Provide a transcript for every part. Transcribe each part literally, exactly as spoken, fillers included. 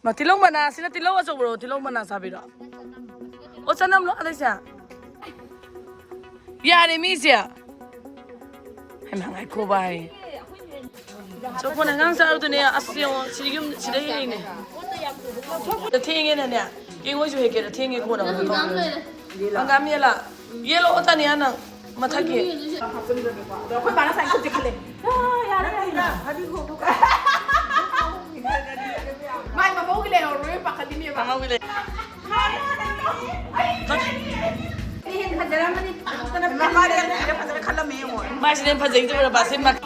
ꯃꯥ, ꯇꯤꯜꯍꯧ ꯃꯅꯥꯁꯤꯅ ꯇꯤꯜꯍꯧ ꯑꯆꯧꯕꯔꯣ, ꯇꯤꯜꯍꯧ ꯃꯅꯥ ꯆꯥꯕꯤꯔꯣ? ꯑꯣ, ꯆꯅꯝꯂꯣ ꯑꯗꯩꯁꯦ? ꯌꯥꯔꯦ ꯃꯤꯁꯦ꯫ ꯍꯩꯃꯥ, ꯉꯥꯏꯈꯣ ꯚꯥꯏ꯫ ꯆꯣꯐꯣꯟ ꯑꯉꯥꯡ ꯆꯥꯔꯨꯗꯨꯅꯦ꯫ ꯑꯁ, ꯌꯦꯡꯉꯣ, ꯁꯤꯗ ꯌꯨꯝ, ꯁꯤꯗ ꯍꯦꯛꯏꯅꯦ꯫ ꯊꯦꯡꯉꯦꯅꯅꯦ꯫ ꯀꯦꯡꯉꯣꯏꯁꯨ ꯍꯦꯛꯀꯦꯔꯥ? ꯊꯦꯡꯉꯦ ꯀꯣꯟꯅ ꯑꯃꯨꯛ ꯊꯣꯛꯑꯣ꯫ ꯍꯪꯒꯥꯝ ꯌꯦꯂꯥ꯫ ꯌꯦꯜꯂꯣ, ꯇꯥꯅꯤꯌꯥ, ꯅꯪ ꯃꯊꯛꯀꯤ꯫ ꯍꯥꯞꯆꯤꯟꯗ꯭ꯔꯒꯀꯣ꯫ ꯑꯗꯣ ꯑꯩꯈꯣꯏ ꯕꯥꯅ ꯁꯥꯏꯟ ꯇꯧꯁꯦ ꯈꯜꯂꯦ꯫ ꯑ, ꯌꯥꯔꯦ, ꯌꯥꯔꯦ, ꯌꯥꯔꯦ꯫ ꯃꯥꯏ ꯃꯃꯧꯒꯤ ꯂꯩꯍꯧꯔꯣꯏ ꯄꯥꯈꯠꯂꯤꯅꯦꯕ꯫ ꯃꯃꯧꯒꯤ ꯂꯩ-, ꯑꯩ ꯍꯦꯟꯅ ꯐꯖꯔꯝꯃꯅꯤ꯫ ꯃꯃꯥꯗꯤ ꯑꯩꯅ ꯐꯖꯅ ꯈꯜꯂꯝꯃꯦ ꯌꯦꯡꯉꯣ꯫ ꯃꯥꯏꯁꯤꯅ ꯍꯦꯟꯅ ꯐꯖꯩꯗꯣ ꯎꯔꯕ? ꯁꯤ ꯃꯥ-,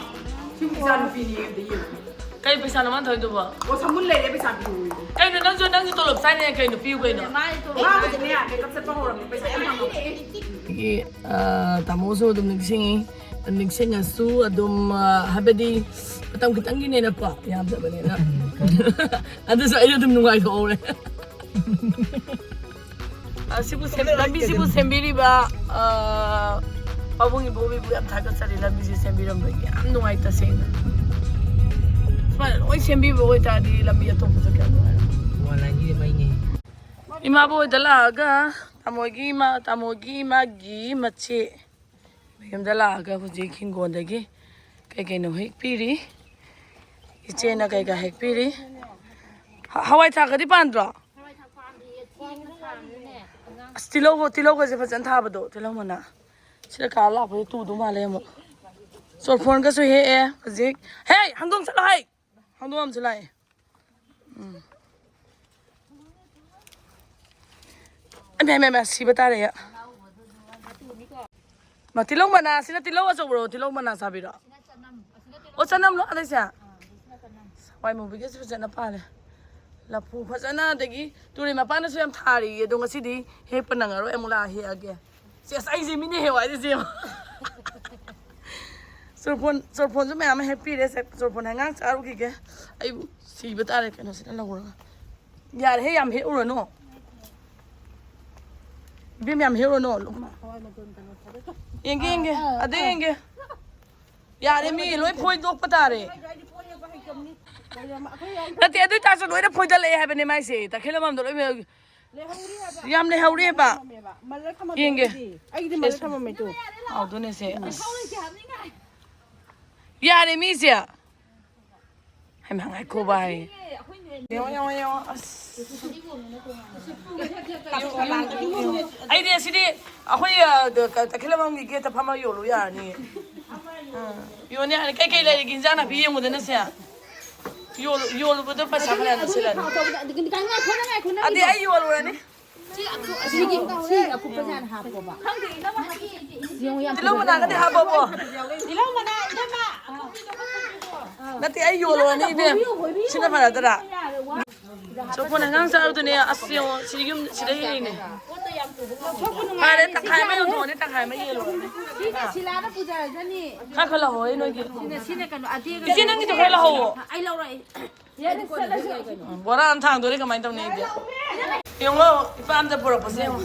ꯁꯤ ꯏꯆꯥ ꯅꯨꯄꯤꯅꯤ ꯑꯝꯇ ꯌꯦꯡꯉꯣ꯫ ꯀꯩ ꯄꯩꯁꯥꯅꯣ ꯃꯥꯅ ꯊꯧꯔꯤꯗꯨꯕꯣ? ꯑꯣ, ꯁꯃꯨꯟ ꯂꯩꯔꯦ, ꯄꯩꯁꯥ ꯄꯤꯌꯣ꯫ ꯀꯩꯅꯣ ꯅꯪꯁꯨ, ꯅꯪꯁꯨ ꯇꯣꯂꯣꯞ ꯆꯥꯏꯅꯦ, ꯀꯩꯅꯣ ꯄꯤꯌꯨ ꯀꯩꯅꯣ? ꯃꯥ ꯍꯧꯖꯤꯛꯅꯦ ꯃꯦꯀꯞ ꯆꯠꯄ ꯍꯧꯔꯕꯅꯦ, ꯄꯩꯁꯥ ꯌꯥꯝ ꯐꯪꯉꯕꯅꯦ꯫ ꯑꯗꯒꯤ, ꯑ, ꯇꯥꯃꯣꯁꯨ ꯑꯗꯨꯝ ꯅꯤꯡꯁꯤꯡꯉꯤ꯫ ꯅꯤꯡꯁꯤꯡꯉꯁꯨ ꯑꯗꯨꯝ, ꯑ, ꯍꯥꯏꯕꯗꯤ ꯃꯇꯝ ꯈꯤꯇꯪꯒꯤꯅꯦꯅꯀꯣ, ꯌꯥꯝꯗꯕꯅꯤꯅ꯫ ꯑꯗꯨꯁꯨ ꯑꯩ ꯑꯗꯨꯝ ꯅꯨꯡꯉꯥꯏꯊꯣꯛꯍꯧꯔꯦ꯫ ꯑ, ꯁꯤꯕꯨ ꯁꯦꯝ-, ꯂꯝꯕꯤꯁꯤꯕꯨ ꯁꯦꯝꯕꯤꯔꯤꯕ, ꯑ, ꯄꯥꯕꯨꯡ ꯏꯕꯣꯕꯤꯕꯨ ꯌꯥꯝ ꯊꯥꯒꯠꯆꯔꯤ, ꯂꯝꯕꯤꯁꯦ ꯁꯦꯝꯕꯤꯔꯝꯕꯒꯤ ꯌꯥꯝ ꯅꯨꯡꯉꯥꯏ ꯇꯁꯦꯡꯅ꯫ ꯁꯨꯃꯥꯏꯅ ꯂꯣꯏ ꯁꯦꯝꯕꯤꯕ ꯑꯣꯏꯇꯥꯔꯗꯤ ꯂꯝꯕꯤ ꯑꯇꯣꯞꯄꯁꯨ ꯀꯌꯥꯝ ꯅꯨꯡꯉꯥꯏꯔꯣꯏ꯫ ꯋꯥꯟ ꯂꯥꯏꯟꯒꯤꯗꯤ ꯃꯩꯅꯦ꯫ ꯏꯃꯥꯕꯣꯛ ꯍꯣꯏꯗ ꯂꯥꯛꯑꯒ ꯇꯥꯃꯣꯒꯤ ꯏꯃꯥ, ꯇꯥꯃꯣꯒꯤ ꯏꯃꯥꯒꯤ ꯃꯆꯦ ꯃꯌꯨꯝꯗ ꯂꯥꯛꯑꯒ ꯍꯧꯖꯤꯛ ꯍꯤꯡꯒꯣꯜꯗꯒꯤ ꯀꯩ ꯀꯩꯅꯣ ꯍꯦꯛꯄꯤꯔꯤ꯫ ꯏꯆꯦꯅ ꯀꯩꯀꯥ ꯍꯦꯛꯄꯤꯔꯤ꯫ ꯍ-, ꯍꯋꯥꯏ ꯊ꯭ꯔꯥꯛꯀꯗꯤ ꯄꯥꯟꯗ꯭ꯔꯣ? ꯑꯁ, ꯇꯤꯜꯍꯧ, ꯇꯤꯜꯍꯧꯒꯁꯦ ꯐꯖꯅ ꯊꯥꯕꯗꯣ, ꯇꯤꯜꯍꯧ ꯃꯅꯥ꯫ ꯁꯤꯗ ꯀꯥ ꯂꯥꯛꯄꯗ ꯇꯨꯗꯧ ꯃꯥꯜꯂꯦ ꯑꯃꯨꯛ꯫ ꯆꯣꯔꯐꯣꯟꯒꯁꯨ ꯍꯦꯛꯑꯦ ꯍꯧꯖꯤꯛ꯫ ꯍꯦ, ꯍꯪꯗꯣꯡ ꯆꯠꯂꯣ ꯍꯩ! ꯍꯪꯗꯣꯡ ꯑꯃꯁꯨ ꯂꯥꯛꯑꯦ꯫ ꯎꯝ꯫ ꯏꯃꯥ, ꯏꯃꯥ, ꯏꯃꯥ, ꯁꯤꯕ ꯇꯥꯔꯦ ꯑꯩ꯫ ꯃꯥ, ꯇꯤꯜꯍꯧ ꯃꯅꯥꯁꯤꯅ ꯇꯤꯜꯍꯧ ꯑꯆꯧꯕꯔꯣ? ꯇꯤꯜꯍꯧ ꯃꯅꯥ ꯆꯥꯕꯤꯔꯣ? ꯑꯣ, ꯆꯅꯝꯂꯣ? ꯑꯗꯩꯁꯦ? ꯍꯋꯥꯏ ꯃꯨꯕꯤꯒꯁꯨ ꯐꯖꯅ ꯄꯥꯜꯂꯦ꯫ ꯂꯐꯨ ꯐꯖꯅ, ꯑꯗꯒꯤ ꯇꯨꯔꯦꯜ ꯃꯄꯥꯟꯗꯁꯨ ꯌꯥꯝ ꯊꯥꯔꯤꯌꯦ꯫ ꯑꯗꯣ ꯉꯁꯤꯗꯤ ꯍꯦꯛꯄ ꯅꯪꯉꯔꯣꯏ, ꯑꯃꯨꯛ ꯂꯥꯛꯑ ꯍꯦꯛꯑꯒꯦ꯫ ꯁꯦꯁ, ꯑꯩꯁꯦ ꯃꯤꯅ ꯍꯦꯛꯑꯣ ꯍꯥꯏꯗꯤ ꯆꯦ꯫ ꯆꯣꯔꯐꯣꯟ, ꯆꯣꯔꯐꯣꯟꯁꯨ ꯃꯌꯥꯝ ꯑꯃ ꯍꯦꯛꯄꯤꯔꯦ꯫ ꯁꯦ, ꯆꯣꯔꯐꯣꯟ ꯍꯩꯉꯥꯡ ꯆꯥꯔꯨꯈꯤꯒꯦ꯫ ꯑꯩꯕꯨ ꯁꯤꯕ ꯇꯥꯔꯦ ꯀꯩꯅꯣꯁꯤꯅ ꯂꯧꯔꯒ꯫ ꯌꯥꯔꯦꯍꯦ, ꯌꯥꯝ ꯍꯦꯛꯎꯔꯅꯨ꯫ ꯏꯕꯦꯝ, ꯌꯥꯝ ꯍꯦꯛꯎꯔꯅꯨ꯫ ꯌꯦꯡꯒꯦ, ꯌꯦꯡꯒꯦ꯫ ꯑꯗꯩ ꯌꯦꯡꯒꯦ꯫ ꯌꯥꯔꯦ, ꯃꯤ ꯂꯣꯏ ꯐꯣꯏꯗꯣꯛꯄ ꯇꯥꯔꯦ꯫ ꯅꯠꯇꯦ, ꯑꯗꯨ ꯑꯣꯏꯇꯥꯔꯁꯨ ꯂꯣꯏꯅ ꯐꯣꯏꯗꯠꯂꯛꯑꯦ ꯍꯥꯏꯕꯅꯦ ꯃꯥꯏꯁꯦ꯫ ꯇꯈꯦꯜ ꯂꯝꯕꯝꯗꯣ ꯂꯣꯏ ꯃꯌꯥꯝ ꯌꯥꯝ ꯂꯩꯍꯧꯔꯦꯕ꯫ ꯃꯜꯂ ꯊꯝꯃꯝꯃꯦ ꯌꯦꯡꯒꯦ꯫ ꯑꯩꯗꯤ ꯃꯜꯂ ꯊꯝꯃꯝꯃꯦ ꯇꯨ꯫ ꯑꯗꯨꯅꯦꯁꯦ꯫ ꯑꯁ꯫ ꯌꯥꯔꯦ ꯃꯤꯁꯦ꯫ ꯍꯩꯃꯥ ꯉꯥꯏꯈꯣ ꯚꯥꯏ꯫ ꯌꯦꯡꯉꯣ, ꯌꯦꯡꯉꯣ, ꯌꯦꯡꯉꯣ꯫ ꯑꯁ꯫ ꯑꯩꯗꯤ ꯑꯁꯤꯗꯤ ꯑꯩꯈꯣꯏ, ꯑ, ꯀ-, ꯇꯈꯦꯜ ꯂꯝꯕꯝꯒꯤ ꯒꯦꯠꯇ ꯐꯝꯃ ꯌꯣꯜꯂꯨ ꯌꯥꯔꯅꯤ꯫ ꯑ, ꯌꯣꯟ ꯌꯥꯔꯅꯤ꯫ ꯀꯩꯀꯩ ꯂꯩꯔꯤꯒꯦ ꯏꯟꯖꯥꯡ ꯅꯥꯄꯤ ꯌꯦꯡꯉꯨꯗꯅ ꯁꯦ꯫ ꯌꯣꯜꯂꯨ-, ꯌꯣꯜꯂꯨꯕꯗ ꯄꯩꯁꯥ ꯐꯅꯌꯥꯝ ꯆꯠꯁꯤꯜꯂꯅꯤ꯫ ꯑꯗꯨꯗꯤ ꯑꯩ ꯌꯣꯜꯂꯨꯔꯅꯤ꯫ ꯁꯤ ꯑꯀꯨꯞ-, ꯑꯁꯤꯒꯤ, ꯁꯤ ꯑꯀꯨꯞꯄꯁꯦ ꯍꯥꯟꯅ ꯍꯥꯞꯄꯣꯕ꯫ ꯌꯦꯡꯉꯣ, ꯌꯥꯝ ꯇꯤꯜꯍꯧ ꯐꯖꯕꯅꯦ꯫ ꯃꯅꯥꯒꯗꯤ ꯍꯥꯞꯄꯕꯣ? ꯇꯤꯜꯍꯧ ꯃꯅꯥ, ꯏꯅꯝꯃ꯫ ꯅꯠꯇꯦ, ꯑꯩ ꯌꯣꯜꯂꯨꯔꯅꯤ, ꯏꯕꯦꯝ꯫ ꯁꯤꯅ ꯐꯔꯗ꯭ꯔꯥ? ꯆꯣꯐꯣꯟ ꯑꯉꯥꯡ ꯆꯥꯔꯨꯗꯨꯅꯦ꯫ ꯑꯁ, ꯌꯦꯡꯉꯣ, ꯁꯤ ꯌꯨꯝ ꯁꯤꯗ ꯍꯦꯛꯏꯅꯦ꯫ ꯐꯔꯦ, ꯇꯪꯈꯥꯏ ꯑꯃ ꯌꯣꯟꯊꯣꯛꯑꯅꯤ, ꯇꯪꯈꯥꯏ ꯑꯃ ꯌꯦꯜꯂꯨꯔꯅꯤ꯫ ꯁꯤꯅ ꯁꯤꯂꯥꯗ ꯄꯨꯖꯔꯖꯅꯤ꯫ ꯈꯔ ꯈꯔ ꯂꯧꯍꯧꯋꯦ ꯅꯣꯏꯒꯤ꯫ ꯁꯤꯅ, ꯁꯤꯅ ꯀꯩꯅꯣ, ꯑꯇꯦꯛ ꯏꯆꯦ, ꯅꯪꯒꯤꯁꯨ ꯈꯔ ꯂꯧꯍꯧꯋꯣ꯫ ꯑꯩ ꯂꯧꯔꯛꯑꯦ꯫ ꯎꯝ, ꯕꯣꯔꯥ ꯑꯃ ꯊꯥꯡꯗꯣꯔꯦ, ꯀꯃꯥꯏꯅ ꯇꯧꯅꯤ ꯑꯩꯗꯤ? ꯌꯦꯡꯉꯣ, ꯏꯄꯥꯝꯗ ꯄꯨꯔꯛꯄꯁꯦ ꯌꯦꯡꯉꯣ꯫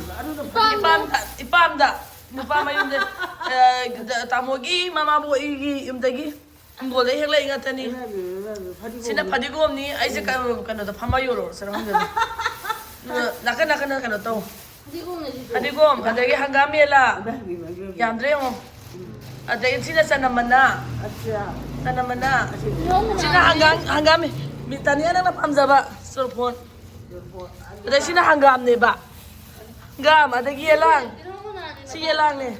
ꯏꯄꯥꯝꯗ, ꯏꯄꯥꯝꯗ, ꯅꯨꯄꯥ ꯃꯌꯨꯝꯗ, ꯑ, ꯇꯥꯃꯣꯒꯤ ꯃꯃꯥꯕꯣꯛꯒꯤ ꯌꯨꯝꯗꯒꯤ ꯍꯤꯡꯒꯣꯜꯗꯩ ꯍꯦꯛꯂꯛꯏ ꯉꯥꯛꯇꯅꯤ꯫ ꯐꯗꯤꯒꯣꯝ꯫ ꯁꯤꯅ ꯐꯗꯤꯒꯣꯝꯅꯤ, ꯑꯩꯁꯦ ꯀ-, ꯀꯩꯅꯣꯗ ꯐꯝꯃ ꯌꯣꯜꯂꯨꯔꯁꯤꯔ ꯈꯪꯗꯦ꯫ ꯑꯗꯨꯒ ꯅꯥꯀꯟ ꯅꯥꯀꯟꯗ ꯀꯩꯅꯣ ꯇꯧ꯫ ꯐꯗꯤꯒꯣꯝ, ꯑꯗꯒꯤ ꯍꯪꯒꯥꯝ ꯃꯦꯂꯥ꯫ ꯌꯥꯝꯗ꯭ꯔꯦ ꯌꯦꯡꯉꯣ꯫ ꯑꯗꯒꯤ ꯁꯤꯅ ꯆꯅꯝ ꯃꯅꯥ꯫ ꯆꯅꯝ ꯃꯅꯥ꯫ ꯁꯤꯅ ꯍꯪꯒꯥꯝ, ꯍꯪꯒꯥꯝ, ꯃꯤ-, ꯇꯥꯅꯤꯌꯥ ꯅꯪꯅ ꯄꯥꯝꯖꯕ ꯆꯨꯔꯐꯣꯟ꯫ ꯑꯗꯩ ꯁꯤꯅ ꯍꯪꯒꯥꯝꯅꯦꯕ꯫ ꯍꯪꯒꯥꯝ, ꯑꯗꯒꯤ ꯌꯦꯂꯥꯡ꯫ ꯁꯤ ꯌꯦꯂꯥꯡꯅꯦ꯫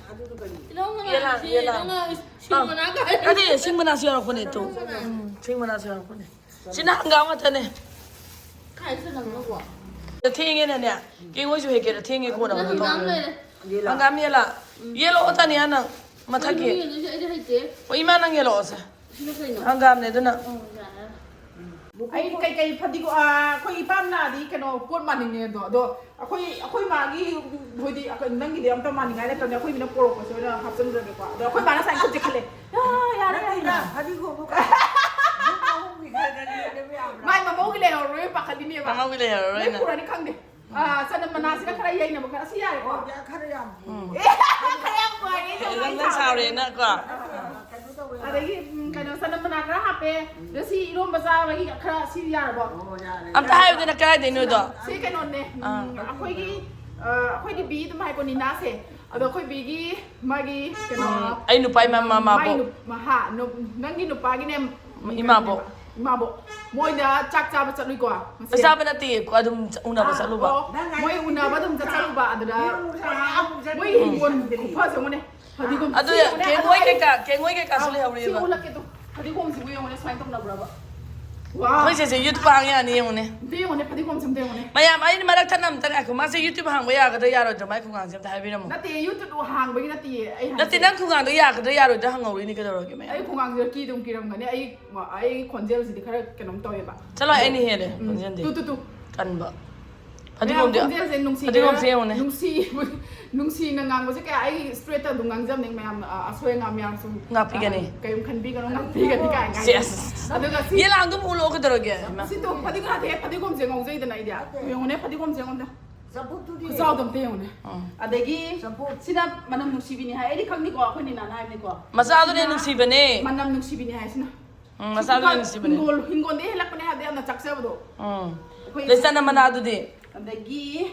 ꯌꯦꯂꯥꯡ, ꯌꯦꯂꯥꯡ꯫ ꯑꯥ꯫ ꯅꯠꯇꯦ, ꯁꯤꯡ ꯃꯅꯥꯁꯨ ꯌꯥꯎꯔꯛꯄꯅꯦ, ꯇꯨ꯫ ꯎꯝ, ꯁꯤꯡ ꯃꯅꯥꯁꯨ ꯌꯥꯎꯔꯛꯄꯅꯦ꯫ ꯁꯤꯅ ꯍꯪꯒꯥꯝ ꯉꯥꯛꯇꯅꯦ꯫ ꯊꯦꯡꯉꯦꯅꯅꯦ, ꯀꯦꯡꯉꯣꯏꯁꯨ ꯍꯦꯛꯀꯦꯔꯥ, ꯊꯦꯡꯉꯦ ꯀꯣꯟꯅ ꯑꯃꯨꯛ ꯇꯧꯔꯒꯦ꯫ ꯍꯪꯒꯥꯝ ꯌꯦꯜꯂꯛꯑꯣ ꯇꯥꯅꯤꯌꯥ ꯅꯪ, ꯃꯊꯛꯀꯤ꯫ ꯑꯣ, ꯏꯃꯥ ꯅꯪ ꯌꯦꯜꯂꯛꯑꯣꯁꯦ꯫ ꯍꯪꯒꯥꯝꯅꯦ ꯑꯗꯨꯅ꯫ ꯑꯩ ꯀꯩꯀꯩ ꯐꯗꯤꯒꯣ-, ꯑ, ꯑꯩꯈꯣꯏ ꯏꯄꯥꯝ ꯂꯥꯛꯑꯗꯤ ꯀꯩꯅꯣ ꯄꯣꯠ ꯃꯥꯟꯅꯤꯡꯉꯦ ꯑꯗꯣ, ꯑꯗꯣ ꯑꯩꯈꯣꯏ, ꯑꯩꯈꯣꯏ ꯃꯥꯒꯤ ꯍꯣꯏꯗꯤ ꯑꯩꯈꯣꯏ ꯅꯪꯒꯤꯗꯤ ꯑꯝꯇ ꯃꯥꯟꯅꯤꯡꯉꯥꯏ ꯂꯩꯇꯕꯅꯦ, ꯑꯩꯈꯣꯏ ꯃꯤꯅ ꯄꯣꯔꯛꯄꯁꯦ ꯑꯣꯏꯅ ꯍꯥꯞꯆꯤꯟꯗ꯭ꯔꯒꯦꯀꯣ꯫ ꯑꯗꯣ ꯑꯩꯈꯣꯏ ꯃꯥꯅ ꯁꯨꯃꯥꯏꯅ ꯈꯨꯠꯁꯦ ꯈꯜꯂꯦ, "ꯑ, ꯌꯥꯔꯦ, ꯌꯥꯔꯦ, ꯌꯥꯔꯦ." ꯐꯗꯤꯒꯣꯝꯕꯨ ꯈꯔ ꯈꯔ ꯂꯩꯔꯗꯤ ꯌꯥꯕ꯭ꯔꯥ? ꯃꯥꯏ ꯃꯃꯧꯒꯤ ꯂꯩꯍꯧꯔꯔꯣꯏ ꯄꯥꯈꯠꯂꯤꯅꯦꯕ꯫ ꯃꯃꯧꯒꯤ ꯂꯩꯍꯧꯔꯔꯣꯏꯅ꯫ ꯂꯣꯏ ꯄꯨꯔꯅꯤ ꯈꯪꯗꯦ꯫ ꯑ, ꯆꯅꯝ ꯃꯅꯥꯁꯤꯒ ꯈꯔ ꯌꯩꯅꯕ ꯈꯔ, ꯑꯁꯤ ꯌꯥꯔꯦꯀꯣ? ꯑꯣ, ꯌꯥ-, ꯈꯔ ꯌꯥꯝ ꯄꯨꯔꯣ꯫ ꯎꯝ꯫ ꯑꯦ, ꯈꯔ ꯌꯥꯝ ꯄꯨꯔꯦ, ꯑꯩ ꯅꯪ, ꯅꯪ ꯁꯥꯎꯔꯦꯅ ꯀꯣ? ꯀꯩꯅꯣ ꯇꯧꯋꯦ꯫ ꯑꯗꯒꯤ, ꯎꯝ, ꯀꯩꯅꯣ, ꯆꯅꯝ ꯃꯅꯥ ꯈꯔ ꯍꯥꯞꯄꯦ꯫ ꯑꯗꯣ ꯁꯤ ꯏꯔꯣꯝꯕ ꯆꯥꯕꯒꯤ ꯈꯔ ꯁꯤ ꯌꯥꯔꯕꯣ? ꯑꯣ, ꯌꯥꯔꯦ꯫ ꯑꯝꯇ ꯍꯥꯏꯌꯨꯗꯅ, ꯀꯗꯥꯏꯗꯩꯅꯣꯗꯣ? ꯁꯤ ꯀꯩꯅꯣꯅꯦ, ꯎꯝ, ꯑꯥ꯫ ꯑꯩꯈꯣꯏꯒꯤ, ꯑ, ꯑꯩꯈꯣꯏꯗꯤ ꯕꯤ ꯑꯗꯨꯝ ꯍꯥꯏꯀꯣ, ꯅꯤꯅꯥꯁꯦ꯫ ꯑꯗꯣ ꯑꯩꯈꯣꯏ ꯕꯤꯒꯤ ꯃꯥꯒꯤ ꯀꯩꯅꯣ, ꯎꯝ, ꯑꯩ ꯅꯨꯄꯥ ꯏꯃꯥ-, ꯃꯃꯥꯕꯣꯛ꯫ ꯃꯥꯏ ꯅꯨ-, ꯃꯍꯥ-, ꯅꯨ-, ꯅꯪꯒꯤ ꯅꯨꯄꯥꯒꯤꯅꯦ, ꯏꯃꯥꯕꯣꯛ꯫ ꯏꯃꯥꯕꯣꯛ꯫ ꯃꯣꯏꯗ ꯆꯥꯛ ꯆꯥꯕ ꯆꯠꯂꯨꯏꯀꯣ ꯉꯁꯤ꯫ ꯆꯥꯕ ꯅꯠꯇꯦ, ꯑꯗꯨꯝ ꯆ-, ꯎꯅꯕ ꯑꯥ, ꯆꯠꯂꯨꯕ꯫ ꯑꯣ, ꯃꯣꯏ ꯎꯅꯕ ꯑꯗꯨꯝ ꯆꯠꯆꯔꯨꯕ ꯑꯗꯨꯗ꯫ ꯃꯣꯏ ꯍꯤꯡꯒꯣꯜ ꯈꯨꯐꯁꯦ ꯌꯦꯡꯉꯨꯅꯦ꯫ ꯐꯗꯤꯒꯣꯝ ꯑꯗꯨ ꯁꯤ ꯌꯦꯡꯉꯨꯅꯦ, ꯀꯦꯡꯉꯣꯏ ꯑꯗꯣ ꯀꯩꯀꯥ, ꯀꯦꯡꯉꯣꯏ ꯀꯩꯀꯥꯁꯨ ꯑꯥ, ꯁꯤ ꯂꯩꯍꯧꯔꯤꯕ꯫ ꯎꯠꯂꯛꯀꯦ ꯇꯨ꯫ ꯐꯗꯤꯒꯣꯝꯁꯤꯕꯨ ꯌꯦꯡꯉꯨꯅꯦ, ꯁꯨꯃꯥꯏꯅ ꯇꯧꯅꯕ꯭ꯔꯕ? ꯋꯥ꯫ ꯑꯩꯈꯣꯏ ꯆꯦꯁꯦ YouTube ꯍꯥꯡ ꯌꯥꯅꯤ ꯌꯦꯡꯉꯨꯅꯦ꯫ ꯑꯝꯇ ꯌꯦꯡꯉꯨꯅꯦ, ꯐꯗꯤꯒꯣꯝꯁꯦ ꯑꯝꯇ ꯌꯦꯡꯉꯨꯅꯦ꯫ ꯃꯌꯥꯝ, ꯑꯩꯅ ꯃꯔꯛ ꯊꯠꯅ ꯑꯝꯇ ꯉꯥꯏꯈꯣ꯫ ꯃꯥꯁꯦ YouTube ꯍꯥꯡꯕ ꯌꯥꯒꯗ꯭ꯔꯥ ꯌꯥꯔꯣꯏꯗ꯭ꯔꯥ? ꯃꯥꯏ ꯈꯣꯡꯒꯥꯡꯁꯦ ꯑꯝꯇ ꯍꯥꯏꯕꯤꯔꯝꯃꯣ꯫ ꯅꯠꯇꯦ, YouTube ꯍꯥꯡꯕꯒꯤ ꯅꯠꯇꯦꯌꯦ, ꯑꯩ ꯍꯥꯏꯁꯦ꯫ ꯅꯠꯇꯦ, ꯅꯪ ꯈꯣꯡꯒꯥꯡꯗꯣ ꯌꯥꯒꯗ꯭ꯔꯥ ꯌꯥꯔꯣꯏꯗ꯭ꯔꯥ ꯍꯪꯍꯧꯔꯤꯅꯤ ꯀꯩꯗꯧꯔꯒꯦ, ꯃꯌꯥꯝ꯫ ꯑꯩ ꯈꯣꯡꯒꯥꯡꯁꯤꯗ ꯀꯤꯗꯨꯝ ꯀꯤꯔꯝꯒꯅꯤ꯫ ꯑꯩ, ꯑꯩ ꯈꯣꯟꯖꯦꯜꯁꯤꯗꯤ ꯈꯔ ꯀꯩꯅꯣꯝ ꯇꯧꯋꯦꯕ꯫ ꯆꯠꯂꯣ, ꯑꯩꯅ ꯍꯦꯜꯂꯦ ꯎꯝ꯫ ꯈꯣꯟꯖꯦꯜꯗꯤ꯫ ꯇꯨ, ꯇꯨ, ꯇꯨ꯫ ꯀꯟꯕ꯫ ꯃꯌꯥꯝ ꯐꯗꯤꯒꯣꯝꯗꯤ, ꯈꯣꯟꯖꯦꯜꯁꯦ ꯅꯨꯡꯁꯤ-, ꯐꯗꯤꯒꯣꯝꯁꯦ ꯌꯦꯡꯉꯨꯅꯦ꯫ ꯅꯨꯡꯁꯤ-, ꯅꯨꯡꯁꯤꯅ ꯉꯥꯡꯕꯁꯦ ꯀꯌꯥ, ꯑꯩ straight ꯑꯗꯨꯝ ꯉꯥꯡꯖꯕꯅꯦ ꯃꯌꯥꯝ, ꯑ, ꯑꯁꯣꯏ ꯑꯉꯥꯝ ꯃꯌꯥꯝꯁꯨ꯫ ꯉꯥꯛꯄꯤꯒꯅꯤ꯫ ꯑ, ꯀꯩꯝ ꯈꯟꯕꯤꯒꯅꯨ, ꯉꯥꯛꯄꯤꯒꯅꯤ ꯀꯥꯏꯅ ꯍꯥꯏ꯫ Yes꯫ ꯑꯗꯨꯒ ꯁꯤ, ꯌꯦꯂꯥꯡꯗꯣ ꯑꯃꯨꯛ ꯎꯠꯂꯛꯑꯣ ꯀꯩꯗꯧꯔꯒꯦ? ꯍꯩꯃꯥ꯫ ꯁꯤ ꯇꯣ-, ꯐꯗꯤꯒꯣꯝ ꯅꯠꯇꯦ, ꯐꯗꯤꯒꯣꯝꯁꯦ ꯉꯧꯖꯩꯗꯅ ꯑꯩꯗꯤ꯫ ꯌꯦꯡꯉꯨꯅꯦ, ꯐꯗꯤꯒꯣꯝꯁꯦ ꯌꯦꯡꯉꯨꯅꯦ꯫ ꯆꯝꯐꯨꯠꯇꯨꯗꯤ꯫ ꯈꯨꯆꯥꯎꯗꯣ ꯑꯝꯇ ꯌꯦꯡꯉꯨꯅꯦ꯫ ꯎꯝ꯫ ꯑꯗꯒꯤ ꯆꯝꯐꯨꯠ꯫ ꯁꯤꯅ ꯃꯅꯝ ꯅꯨꯡꯁꯤꯕꯤꯅꯤ ꯍꯥꯏ꯫ ꯑꯩꯗꯤ ꯈꯪꯗꯦꯀꯣ, ꯑꯩꯈꯣꯏ ꯅꯤꯅꯥꯅ ꯍꯥꯏꯕꯅꯤꯀꯣ꯫ ꯃꯆꯥꯗꯨꯅꯦ ꯁꯤꯅ ꯅꯨꯡꯁꯤꯕꯅꯦ꯫ ꯃꯅꯝ ꯅꯨꯡꯁꯤꯕꯤꯅꯤ ꯍꯥꯏ ꯁꯤꯅ꯫ ꯎꯝ, ꯃꯆꯥꯗꯨꯅꯦ ꯅꯨꯡꯁꯤꯕꯅꯦ꯫ ꯍꯤꯡꯒꯣꯜ, ꯍꯤꯡꯒꯣꯜꯗꯒꯤ ꯍꯦꯜꯂꯛꯄꯅꯦ ꯍꯥꯏꯕꯗꯤ ꯌꯥꯝꯅ ꯆꯥꯛꯆꯕꯗꯣ꯫ ꯎꯝ꯫ ꯑꯩꯈꯣꯏ ꯑꯗꯩ ꯆꯅꯝ ꯃꯅꯥꯗꯨꯗꯤ? ꯑꯗꯒꯤ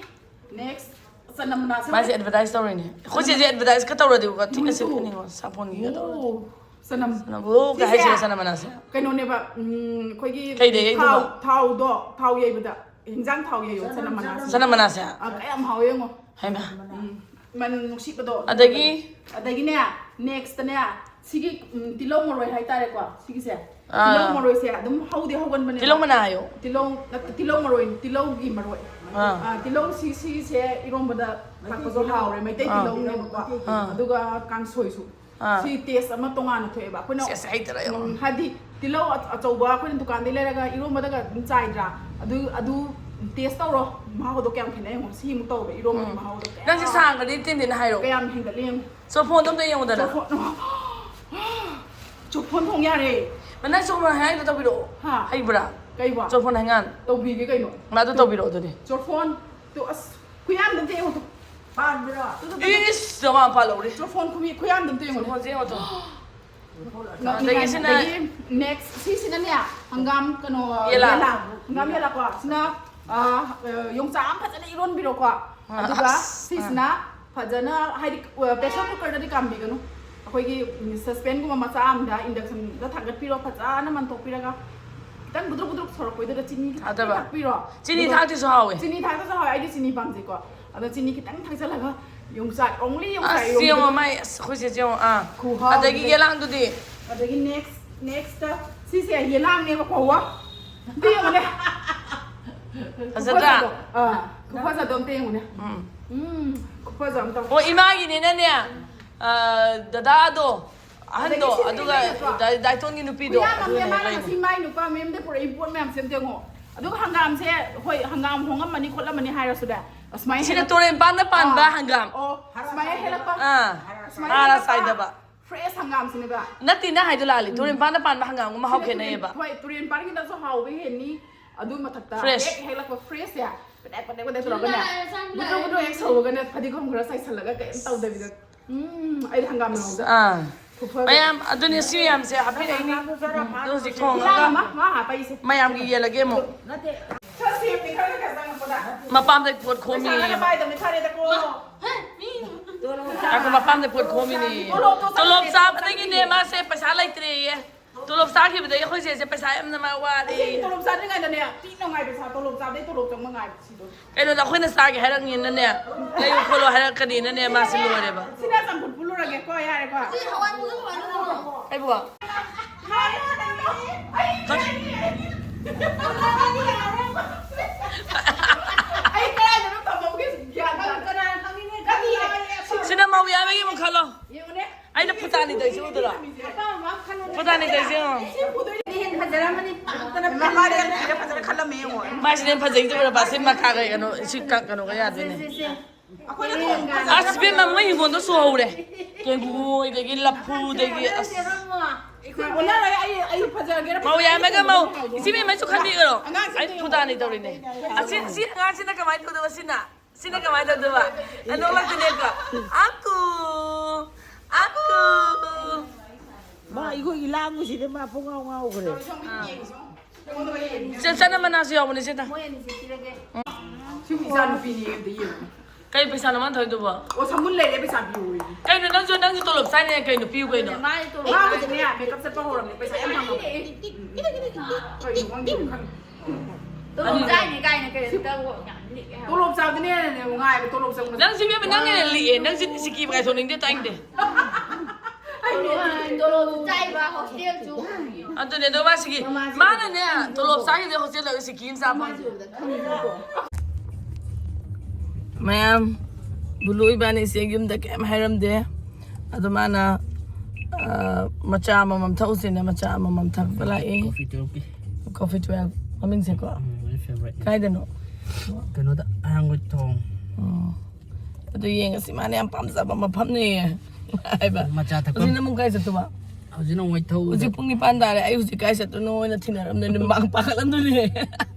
next ꯆꯅꯝ ꯃꯅꯥꯁꯦ꯫ ꯃꯥꯏꯁꯦ advertise ꯇꯧꯔꯤꯅꯦ꯫ ꯑꯩꯈꯣꯏ ꯆꯦꯁꯦ advertise ꯀ ꯇꯧꯔꯗꯤꯕꯀꯣ, ꯊꯤꯛꯅ ꯃꯣꯏꯁꯨ꯫ ꯁꯤꯠꯀꯅꯤꯉꯣ, ꯁꯥꯄꯣꯟꯒꯤꯒ ꯇꯧꯔꯗꯤ꯫ ꯑꯣ, ꯆꯅꯝ꯫ ꯆꯅꯝ, ꯑꯣ, ꯀꯩ ꯁꯤꯁꯦ ꯍꯥꯏꯁꯤꯔ ꯆꯅꯝ ꯃꯅꯥꯁꯦ? ꯀꯩꯅꯣꯅꯦꯕ, ꯎꯝ, ꯑꯩꯈꯣꯏꯒꯤ ꯀꯩꯗꯩ ꯌꯩꯗꯣꯏꯕ? ꯊꯥꯎ, ꯊꯥꯎꯗꯣ, ꯊꯥꯎ ꯌꯩꯕꯗ, ꯍꯤꯟꯖꯥꯡ ꯊꯥꯎ ꯌꯩꯌꯣ, ꯆꯅꯝ ꯃꯅꯥꯁꯦ꯫ ꯆꯅꯝ ꯃꯅꯥꯁꯦ? ꯑ, ꯀꯌꯥꯝ ꯍꯥꯎꯋꯦ ꯌꯦꯡꯉꯣ꯫ ꯍꯩꯃꯥ꯫ ꯎꯝ, ꯃꯅꯝ ꯅꯨꯡꯁꯤꯕꯗꯣ꯫ ꯑꯗꯒꯤ? ꯑꯗꯒꯤꯅꯦ, next ꯇꯅꯦ, ꯁꯤꯒꯤ, ꯎꯝ, ꯇꯤꯜꯍꯧ ꯃꯔꯣꯏ ꯍꯥꯏꯇꯥꯔꯦꯀꯣ, ꯁꯤꯒꯤꯁꯦ꯫ ꯑꯥ꯫ ꯇꯤꯜꯍꯧ ꯃꯔꯣꯏꯁꯦ ꯑꯗꯨꯝ ꯍꯧꯗꯤ ꯍꯧꯒꯟꯕꯅꯦꯕ꯫ ꯇꯤꯜꯍꯧ ꯃꯅꯥ ꯍꯥꯏꯌꯣ꯫ ꯇꯤꯜꯍꯧ, ꯅꯠꯇꯦ, ꯇꯤꯜꯍꯧ ꯃꯔꯣꯏ, ꯇꯤꯜꯍꯧꯒꯤ ꯃꯔꯣꯏ꯫ ꯑꯥ꯫ ꯑꯥ, ꯇꯤꯜꯍꯧ ꯁꯤ, ꯁꯤꯒꯤꯁꯦ ꯏꯔꯣꯝꯕꯗ ꯊꯥꯛꯄꯁꯨ ꯍꯥꯎꯔꯦ, ꯃꯩꯇꯩ ꯑꯥ꯫ ꯇꯤꯜꯍꯧꯅꯦꯕꯀꯣ꯫ ꯑꯥ꯫ ꯑꯗꯨꯒ ꯀꯥꯡꯁꯣꯏꯁꯨ꯫ ꯑꯥ꯫ ꯁꯤ taste ꯑꯃ ꯇꯣꯉꯥꯟꯅ ꯊꯣꯛꯑꯦꯕ꯫ ꯑꯩꯈꯣꯏꯅ, ꯁꯦꯁ, ꯍꯩꯇꯔꯦ ꯌꯦꯡꯉꯣ꯫ ꯎꯝ, ꯍꯥꯏꯗꯤ ꯇꯤꯜꯍꯧ ꯑ-, ꯑꯆꯧꯕ ꯑꯩꯈꯣꯏꯅ ꯗꯨꯀꯥꯟꯗꯩ ꯂꯩꯔꯒ ꯏꯔꯣꯝꯕꯗꯒ ꯑꯗꯨꯝ ꯆꯥꯏꯗ꯭ꯔꯥ? ꯑꯗꯨ, ꯑꯗꯨ taste ꯇꯧꯔꯣ꯫ ꯃꯍꯥꯎꯗꯣ ꯀꯌꯥꯝ ꯈꯦꯠꯅꯩ ꯌꯦꯡꯉꯣ꯫ ꯁꯤ ꯑꯃꯨꯛ ꯇꯧꯕ ꯏꯔꯣꯝꯕꯒꯤ ꯎꯝ꯫ ꯃꯍꯥꯎꯗꯣ ꯀꯌꯥꯝ ꯅꯪꯁꯦ ꯁꯥꯡꯒꯗꯤ ꯇꯦꯟ ꯇꯦꯟ ꯍꯥꯏꯔꯛꯑꯣ꯫ ꯀꯌꯥꯝ ꯍꯦꯟꯒꯠꯂꯦ ꯌꯦꯡꯉꯣ꯫ ꯆꯣꯔꯐꯣꯟꯗꯣ ꯑꯝꯇ ꯌꯦꯡꯉꯨꯗꯅ꯫ ꯆꯣꯔꯐꯣꯟ-, ꯆꯣꯔꯐꯣꯟ ꯊꯣꯡ ꯌꯥꯔꯦ꯫ ꯃ-, ꯅꯪ ꯆꯣꯔꯐꯣꯟ ꯍꯥꯏꯅ ꯇꯧꯕꯤꯔꯛꯑꯣ꯫ ꯍꯥ? ꯍꯩꯕ꯭ꯔꯥ? ꯀꯩꯕꯣ? ꯆꯣꯔꯐꯣꯟ ꯍꯩꯉꯥꯟ꯫ ꯇꯧꯕꯤꯒꯦ ꯀꯩꯅꯣ꯫ ꯃꯥꯗꯨ ꯇꯧꯕꯤꯔꯛꯑꯣ ꯑꯗꯨꯗꯤ꯫ ꯆꯣꯔꯐꯣꯟ ꯇꯨ ꯑꯁ ꯈꯨꯌꯥꯝꯗ ꯑꯝꯇ ꯌꯦꯡꯉꯣ ꯇꯨ꯫ ꯄꯥꯟꯕ꯭ꯔꯣ? ꯇꯨ, ꯇꯨ, ꯇꯨ, ꯇꯨ꯫ ꯏꯁ, ꯖꯃꯥ ꯄꯥꯜꯍꯧꯔꯤ꯫ ꯆꯣꯔꯐꯣꯟ ꯈꯨꯃꯤ-, ꯈꯨꯌꯥꯝꯗ ꯑꯝꯇ ꯌꯦꯡꯉꯣ꯫ ꯆꯣꯔꯐꯣꯟꯁꯦ ꯌꯦꯡꯉꯣ ꯇꯨ꯫ ꯑꯗꯒꯤ ꯁꯤꯅ ꯑꯗꯒꯤ next ꯁꯤꯁꯤꯅꯅꯦ, ꯍꯪꯒꯥꯝ ꯀꯩꯅꯣ, ꯌꯦꯂꯥ꯫ ꯌꯦꯂꯥ꯫ ꯍꯪꯒꯥꯝ ꯌꯦꯂꯥꯀꯣ꯫ ꯁꯤꯅ, ꯑ, ꯑ, ꯌꯣꯡꯆꯥꯛ ꯑꯃ ꯐꯖꯅ ꯏꯔꯣꯟꯕꯤꯔꯣꯀꯣ꯫ ꯑ, ꯑꯗꯨꯒ ꯑꯁ, ꯑ꯫ ꯁꯤꯁꯤꯅ ꯐꯖꯅ, ꯍꯥꯏꯗꯤ, ꯑ, pressure cookerꯗꯗꯤ ꯀꯥꯝꯕꯤꯒꯅꯨ꯫ ꯑꯩꯈꯣꯏꯒꯤ, ꯎꯝ, saucepanꯒꯨꯝꯕ ꯃꯆꯥ ꯑꯃꯗ inductionꯗ ꯊꯥꯡꯒꯠꯄꯤꯔꯣ, ꯐꯖꯅ ꯃꯟꯊꯣꯛꯄꯤꯔꯒ꯫ ꯈꯤꯇꯪ ꯕꯨꯗ꯭ꯔꯨꯛ ꯕꯨꯗ꯭ꯔꯨꯛ ꯁꯧꯔꯛꯄꯩꯗꯨꯗ ꯆꯤꯅꯤ ꯈꯤꯇꯪ ꯊꯥꯗꯕ꯫ ꯊꯥꯛꯄꯤꯔꯣ꯫ ꯆꯤꯅꯤ ꯑꯗꯨꯒ ꯊꯥꯛꯇ꯭ꯔꯁꯨ ꯍꯥꯎꯋꯦ꯫ ꯆꯤꯅꯤ ꯊꯥꯛꯇ꯭ꯔꯁꯨ ꯍꯥꯎꯋꯦ, ꯑꯩꯗꯤ ꯆꯤꯅꯤ ꯄꯥꯝꯖꯩꯀꯣ꯫ ꯑꯗꯣ ꯆꯤꯅꯤ ꯈꯤꯇꯪ ꯊꯥꯛꯆꯜꯂꯒ ꯌꯣꯡꯆꯥꯛ, only ꯌꯣꯡꯆꯥꯛ ꯑꯁ, ꯏꯔꯣꯝꯕꯗꯣ꯫ ꯌꯦꯡꯉꯣ, ꯃꯥꯏ, ꯑꯁ, ꯑꯩꯈꯣꯏ ꯆꯦꯁꯦ ꯌꯦꯡꯉꯣ, ꯑꯥ꯫ ꯈꯨꯍꯥꯎꯗꯨꯗꯤ꯫ ꯑꯗꯒꯤ ꯌꯦꯂꯥꯡꯗꯨꯗꯤ? ꯑꯗꯒꯤ next, nextꯇ ꯁꯤꯁꯦ ꯌꯦꯂꯥꯡꯅꯦꯕꯀꯣ, ꯋꯥ꯫ ꯑꯝꯇ ꯌꯦꯡꯉꯨꯅꯦ꯫ ꯐꯖꯗ꯭ꯔꯥ? ꯈꯨꯐꯖꯗꯣ꯫ ꯑꯥ, ꯈꯨꯐꯖꯗꯣ ꯑꯝꯇ ꯌꯦꯡꯉꯨꯅꯦ꯫ ꯎꯝ꯫ ꯎꯝ, ꯈꯨꯐꯖ ꯑꯃ ꯇꯧ꯫ ꯑꯣ, ꯏꯃꯥꯒꯤꯅꯤꯅꯅꯦ, ꯑ, ꯗꯗꯥꯗꯣ, ꯑꯍꯟꯗꯣ, ꯑꯗꯒꯤ ꯁꯤꯗꯤ ꯑꯗꯨꯒ ꯂꯩꯔꯦꯀꯣ꯫ ꯗꯥ-, ꯗꯥꯏꯇꯣꯟꯒꯤ ꯅꯨꯄꯤꯗꯣ, ꯈꯨꯌꯥꯝ ꯑꯗꯨ ꯑꯃꯅꯦ, ꯃꯥꯅ ꯂꯩꯔꯦ꯫ ꯉꯁꯤ ꯃꯥꯏ ꯅꯨꯄꯥ ꯃꯌꯨꯝꯗ ꯄꯨꯔꯛꯏ ꯄꯣꯠ ꯃꯌꯥꯝꯁꯦ ꯑꯝꯇ ꯌꯦꯡꯉꯣ꯫ ꯑꯗꯨꯒ ꯍꯪꯒꯥꯝꯁꯦ, ꯍꯣꯏ, ꯍꯪꯒꯥꯝ ꯍꯣꯡꯉꯝꯃꯅꯤ ꯈꯣꯠꯂꯝꯃꯅꯤ ꯍꯥꯏꯔꯁꯨꯅꯦ, ꯑꯁꯨꯃꯥꯏꯅ ꯁꯤꯅ ꯍꯦꯜꯂꯛ-, ꯇꯨꯔꯦꯟ ꯄꯥꯟꯗ ꯄꯥꯟꯕ ꯑꯥ꯫ ꯍꯪꯒꯥꯝ꯫ ꯑꯣ, ꯑꯁꯨꯃꯥꯏꯅ ꯍꯦꯜꯂꯛꯄ꯫ ꯑꯥ, ꯑꯁꯨꯃꯥꯏꯅ ꯍꯥꯔ ꯍꯦꯜꯂꯛꯄ꯫ ꯆꯥꯏꯗꯕ꯫ Fresh ꯍꯪꯒꯥꯝꯁꯤꯅꯦꯕ꯫ ꯅꯠꯇꯦ, ꯅꯪ ꯍꯥꯏꯗꯣ ꯂꯥꯜꯂꯦ꯫ ꯎꯝ꯫ ꯇꯨꯔꯦꯟ ꯄꯥꯟꯗ ꯄꯥꯟꯕ ꯍꯪꯒꯥꯝꯒ ꯃꯍꯥꯎ ꯁꯤꯅ ꯇꯨꯔꯦꯟ-, ꯈꯦꯠꯅꯩꯌꯦꯕ꯫ ꯍꯣꯏ, ꯇꯨꯔꯦꯟ ꯄꯥꯟꯒꯤꯅꯁꯨ ꯍꯥꯎꯕ ꯍꯦꯟꯅꯤ꯫ ꯑꯗꯨ ꯃꯊꯛꯇ fresh꯫ ꯍꯦꯛ ꯍꯦꯛꯂꯛꯄ freshꯁꯦ, ꯄꯦꯗꯦꯛ, ꯄꯦꯗꯦꯛ, ꯄꯦꯗꯦꯛ ꯇꯧꯔꯒꯅꯦ, ꯕꯨꯗ꯭ꯔꯨ ꯕꯨꯗ꯭ꯔꯨ ꯍꯦꯛ ꯁꯧꯕꯒꯅꯦ, ꯐꯗꯤꯒꯣꯝ ꯈꯔ ꯆꯥꯏꯁꯜꯂꯒ ꯀꯩꯝ ꯇꯧꯗꯕꯤꯗ꯫ ꯎꯝ, ꯑꯩꯗꯤ ꯍꯪꯒꯥꯝ ꯃꯅꯥꯎꯗ꯫ ꯑꯥ꯫ ꯈꯨꯐꯖ꯫ ꯃꯌꯥꯝ, ꯑꯗꯨꯅꯦ ꯁꯤ ꯃꯌꯥꯝꯁꯦ ꯍꯥꯞꯄꯤꯔꯛꯏꯅꯤ꯫ ꯑꯗꯨ ꯍꯧꯖꯤꯛ ꯊꯣꯡꯉꯒ ꯏꯟꯖꯥꯡ ꯑꯃ ꯃꯥ ꯍꯥꯞꯄꯛꯏꯁꯦ꯫ ꯃꯌꯥꯝꯒꯤ ꯌꯦꯜꯂꯒꯦ ꯑꯃꯨꯛ꯫ ꯅꯠꯇꯦ꯫ ꯈꯔ ꯁꯦꯝꯅꯤ, ꯈꯔ ꯈꯔ ꯆꯪꯉꯛꯄꯗ꯫ ꯃꯄꯥꯝꯗꯩ ꯄꯣꯠ ꯈꯣꯝꯃꯤ꯫ ꯄꯩꯁꯥ ꯈꯔ ꯄꯥꯏꯗꯕꯅꯤ, ꯐꯔꯦꯗꯀꯣ꯫ ꯉꯥꯏꯈꯣ, ꯃꯄꯥꯝꯗꯩ ꯄꯣꯠ ꯈꯣꯝꯃꯤꯅꯤ꯫ ꯇꯣꯂꯣꯞꯇꯣ ꯇꯣꯂꯣꯞ ꯆꯪꯉꯛꯇꯦ, ꯆꯥꯕꯗꯒꯤꯅꯦ ꯆꯪꯉꯛꯇꯦ꯫ ꯃꯥꯁꯦ ꯄꯩꯁꯥ ꯂꯩꯇ꯭ꯔꯦꯌꯦ꯫ ꯇꯣꯂꯣꯞ ꯆꯥꯈꯤꯕꯗꯒꯤ ꯑꯩꯈꯣꯏ ꯆꯦꯁꯦ ꯄꯩꯁꯥ ꯌꯥꯝꯅ ꯃꯥ ꯋꯥꯔꯦ꯫ ꯑꯁꯤ ꯇꯣꯂꯣꯞ ꯆꯥꯗ꯭ꯔꯤꯉꯩꯗꯅꯦ, ꯊꯤ ꯅꯨꯡꯉꯥꯏꯕ ꯁꯥ, ꯇꯣꯂꯣꯞ ꯆꯥꯕꯗꯩ ꯇꯣꯂꯣꯞ ꯆꯪꯕ ꯉꯥꯏꯕ ꯁꯤꯗꯣ꯫ ꯀꯩꯅꯣꯗ ꯑꯩꯈꯣꯏꯅ ꯆꯥꯒꯦ ꯍꯥꯏꯔꯛꯅꯤꯅꯅꯦ, ꯂꯩꯌꯨ ꯈꯣꯠꯂꯣ ꯍꯥꯏꯔꯛꯀꯅꯤꯅꯅꯦ, ꯃꯥꯁꯤ ꯂꯣꯏꯔꯦꯕ꯫ ꯁꯤꯅ ꯆꯝꯐꯨꯠ ꯐꯨꯠꯂꯨꯔꯒꯦꯀꯣ, ꯌꯥꯔꯦꯀꯣ? ꯑꯩꯕꯣ? ꯑꯩ ꯀꯗꯥꯏꯗꯅꯣ ꯊꯝꯍꯧꯒꯦ? ꯒ꯭ꯌꯥꯟ ꯇꯥꯗꯦ꯫ ꯁꯤꯅ ꯃꯧ ꯌꯥꯏꯃꯒꯤ ꯑꯃꯨꯛ ꯈꯜꯂꯣ꯫ ꯌꯦꯡꯉꯨꯅꯦ꯫ ꯑꯩꯅ ꯐꯨꯇꯥꯅꯤ ꯇꯧꯔꯤꯁꯤ ꯎꯗ꯭ꯔꯣ? ꯐꯨꯇꯥꯅꯤ ꯇꯧꯔꯤꯁꯤ ꯌꯦꯡꯉꯣ꯫ ꯁꯤ ꯐꯨꯗꯣꯏꯅꯦ꯫ ꯍꯦꯟꯅ ꯐꯖꯔꯝꯃꯅꯤ꯫ ꯄꯥꯛꯇꯅ ꯃꯃꯥꯗꯤ ꯑꯩꯅ ꯐꯖꯅ ꯈꯜꯂꯝꯃꯦ ꯌꯦꯡꯉꯣ꯫ ꯃꯥꯁꯤꯅ ꯍꯦꯟꯅ ꯐꯖꯩꯗꯨ ꯎꯔꯕ? ꯁꯤ ꯃꯈꯥꯒ ꯀꯩꯅꯣ, ꯁꯤ ꯀ-, ꯀꯩꯅꯣꯒ ꯌꯥꯗꯣꯏꯅꯦ꯫ ꯁꯦ, ꯁꯦ, ꯁꯦ꯫ ꯑꯩꯈꯣꯏꯅ ꯊꯣꯡꯕ ꯑꯁ, ꯏꯕꯦꯝꯃ, ꯃꯣꯏ ꯍꯤꯡꯒꯣꯜꯗꯣ ꯆꯨꯍꯧꯔꯦ꯫ ꯀꯦꯡꯒꯨ, ꯑꯗꯒꯤ ꯂꯐꯨ, ꯑꯗꯒꯤ ꯑꯁ꯫ ꯑꯣꯟꯅꯔꯣꯏ, ꯑꯩ, ꯑꯩ ꯐꯖꯔꯒꯦꯔꯥ ꯃꯧ ꯌꯥꯝꯃꯒ ꯃꯧ, ꯐꯖꯔꯒꯦꯔꯥ ꯏꯆꯦ ꯕꯦꯝꯃꯁꯨ ꯈꯟꯕꯤꯈ꯭ꯔꯣ꯫ ꯑꯉꯥꯡꯁꯤꯡꯗꯤ ꯑꯩ ꯐꯨꯇꯥꯅꯤ ꯇꯧꯔꯤꯅꯦ꯫ ꯑꯁꯤ, ꯁꯤ ꯑꯉꯥꯡꯁꯤꯅ ꯀꯃꯥꯏꯅ ꯇꯧꯗꯣꯏꯕ ꯁꯤꯅ? ꯁꯤꯅ ꯀꯃꯥꯏꯅ ꯇꯧꯗꯣꯏꯕ? ꯑ, ꯅꯣꯛꯂꯛꯇꯣꯏꯅꯦꯀꯣ꯫ ꯑꯀꯨ! ꯑꯀꯨ! ꯃꯥ ꯑꯩꯈꯣꯏꯒꯤ ꯂꯥꯡꯕꯁꯤꯗ ꯃꯥ ꯄꯨꯡꯉꯥꯎ ꯉꯥꯎꯈ꯭ꯔꯦ꯫ ꯆꯦ, ꯆꯅꯝ ꯃꯅꯥꯁꯨ ꯌꯥꯎꯕꯅꯦ ꯁꯤꯗ꯫ ꯃꯣꯏ ꯑꯅꯤꯁꯦ ꯄꯤꯔꯒꯦ꯫ ꯁꯤ ꯏꯆꯥ ꯅꯨꯄꯤꯅꯦ, ꯑꯝꯇ ꯌꯦꯡꯉꯨ꯫ ꯀꯩ ꯄꯩꯁꯥꯅꯣ ꯃꯥꯅ ꯊꯧꯔꯤꯗꯨꯕꯣ? ꯑꯣ, ꯁꯃꯨꯟ ꯂꯩꯔꯦ, ꯄꯩꯁꯥ ꯄꯤꯌꯨ꯫ ꯀꯩꯅꯣ, ꯅꯪꯁꯨ, ꯅꯪꯁꯨ ꯇꯣꯂꯣꯞ ꯆꯥꯏꯅꯦ, ꯀꯩꯅꯣ ꯄꯤꯌꯨ ꯀꯩꯅꯣ? ꯃꯥ ꯍꯧꯖꯤꯛꯅꯦ ꯃꯦꯀꯞ ꯆꯠꯄ ꯍꯧꯔꯕꯅꯦ, ꯄꯩꯁꯥ ꯌꯥꯝ ꯐꯪꯉꯕꯅꯦ꯫ ꯀꯩꯅꯣ ꯈꯪꯗꯦ, ꯈꯪꯗꯦ꯫ ꯇꯣꯂꯣꯞ ꯆꯥꯏꯅꯦ ꯀꯥꯏꯅ ꯀꯩꯅꯣ ꯇꯧꯕ ꯌꯥꯝ ꯂꯤꯛꯑꯦ ꯍꯥꯏꯕ꯫ ꯇꯣꯂꯣꯞ ꯆꯥꯕꯗꯨꯅꯦ ꯍꯦꯟꯅ ꯅꯨꯡꯉꯥꯏꯕ, ꯇꯣꯂꯣꯞ ꯆꯪꯕ꯫ ꯅꯪꯁꯨ ꯏꯕꯦꯝꯃ, ꯅꯪꯅ ꯍꯦꯟꯅ ꯂꯤꯛꯑꯦ꯫ ꯅꯪꯁꯨ ꯁꯤꯀꯤ ꯀꯥꯏꯊꯣꯛꯅꯤꯡꯗꯦ, ꯇꯥꯏꯅꯤꯡꯗꯦ꯫ ꯇꯣꯂꯣꯞꯁꯨ ꯆꯥꯏꯕ, ꯍꯣꯁꯇꯦꯜꯁꯨ꯫ ꯑꯗꯨꯅꯦ, ꯑꯗꯣ ꯃꯥ ꯁꯤꯀꯤ, ꯃꯥꯅꯅꯦ, ꯇꯣꯂꯣꯞ ꯆꯥꯈꯤꯕꯗꯩ ꯍꯣꯁꯇꯦꯜꯗ ꯁꯤꯀꯤ ꯑꯃ ꯆꯥꯕ꯫ ꯃꯌꯥꯝ, ꯕꯨꯂꯨ ꯏꯕꯥꯅꯤꯁꯦ ꯌꯨꯝꯗ ꯀꯩꯝ ꯍꯥꯏꯔꯝꯗꯦ꯫ ꯑꯗꯣ ꯃꯥꯅ, ꯑ, ꯃꯆꯥ ꯑꯃꯃꯝ ꯊꯛꯎꯁꯦꯅ ꯃꯆꯥ ꯑꯃꯃꯝ ꯊꯛꯄ ꯂꯥꯛꯑꯦ꯫ ꯀꯣꯐꯤ ꯇ꯭ꯋꯦꯜꯐꯀꯤ꯫ ꯀꯣꯐꯤ ꯇ꯭ꯋꯦꯜꯐ ꯃꯃꯤꯡꯁꯦꯀꯣ꯫ ꯎꯝ, very favorite ꯅꯤ꯫ ꯀꯥꯏꯗꯅꯣ? ꯀꯩꯅꯣꯗ, ꯍꯩꯔꯥꯡꯒꯣꯏ ꯊꯣꯡ꯫ ꯑꯣ꯫ ꯑꯗꯨ ꯌꯦꯡꯉꯁꯤ, ꯃꯥꯅ ꯌꯥꯝ ꯄꯥꯝꯖꯕ ꯃꯐꯝꯅꯦ ꯍꯥꯏꯕ꯫ ꯃꯆꯥ ꯊꯛꯐꯝ꯫ ꯍꯧꯖꯤꯛꯅ ꯑꯃꯨꯛ ꯀꯥꯏ ꯆꯠꯇꯧꯕ? ꯍꯧꯖꯤꯛꯅ ꯑꯃꯨꯛ ꯋꯥꯏꯊꯧꯗ꯫ ꯍꯧꯖꯤꯛ ꯄꯨꯡ ꯅꯤꯄꯥꯟ ꯇꯥꯔꯦ꯫ ꯑꯩ ꯍꯧꯖꯤꯛ ꯀꯥꯏ ꯆꯠꯇꯣꯏꯅꯣ ꯑꯣꯏꯅ ꯊꯤꯅꯔꯝꯗꯣꯏꯅꯦ, ꯃꯥꯡ ꯄꯥꯈꯠꯂꯝꯗꯣꯏꯅꯦ꯫